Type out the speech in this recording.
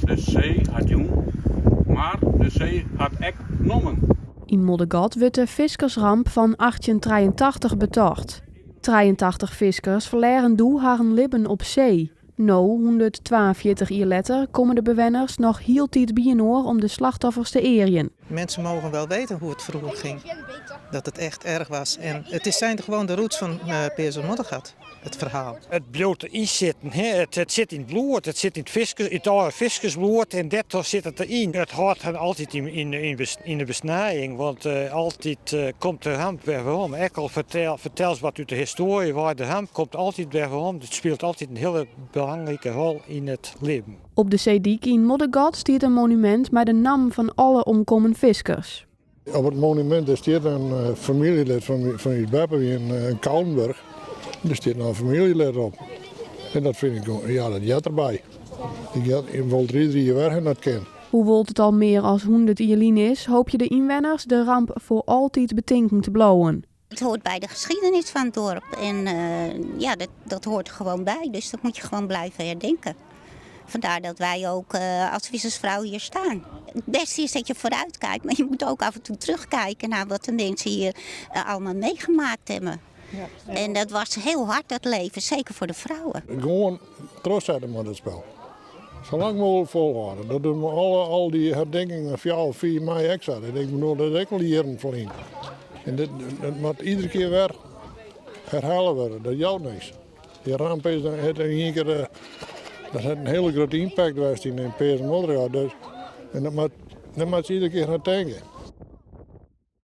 De see hat jûn, mar de see hat ek nommen. Yn Moddergat wurdt de fiskersramp fan 1883 betocht. 83 fiskers ferlearen doe harren libben op see. No, 142 jier letter, komme de bewenners noch hieltyd byinoar om de slachtoffers te earjen. Mensen mogen wel weten hoe het vroeger ging. Dat het echt erg was. En het is zijn gewoon de roots van Peazens-Moddergat, het verhaal. It bliuwt deryn sitten. Hè? It sit yn it bloed, it sit yn it fiskers, it âlde fiskersbloed en dêrtroch sit it deryn. It hâldt him altyd yn de besnijing, want altyd komt de ramp wer werom. Ek al fertelst wat út de histoarje wei, de ramp komt altyd wer werom. It spilet altyd in hiele belangrike rol yn it libben. Op de seedyk yn Moddergat stiet in monumint mei de nammen fan alle omkommen fiskers. Op it monumint der stiet in famyljelid fan ús beppe wie in Koudenburg. Der stiet noch in famyljelid op. En dat fyn ik, ja, dat heart derby. Ik wol der ieder jier wer hinne as it kin. Hoewol't it al mear as 100 jier lyn is, hoopje de ynwenners de ramp foar altyd betinken te bliuwen. Het hoort bij de geschiedenis van het dorp en ja, dat hoort er gewoon bij. Dus dat moet je gewoon blijven herdenken. Vandaar dat wij ook als vissersvrouw hier staan. Het beste is dat je vooruit kijkt, maar je moet ook af en toe terugkijken naar wat de mensen hier allemaal meegemaakt hebben. Ja. En dat was heel hard, dat leven, zeker voor de vrouwen. Gewoan trochsette mei dat spul. Sa lang mooglik folhâlde. Dat dogge we al dy herdinkingen 4, 5 mei ek sa. Dat ik bedoel, dat is ek al jierren ferlyn. En dit, dat moat iedere kear wer herhale wurde. Dat jout niks. Dy ramp is dan, hat yn ien kear, dat hat in hiele grutte impact west yn Peazens-Moddergat. Dus, en dat moat, dêr moat se iedere kear oan tinke.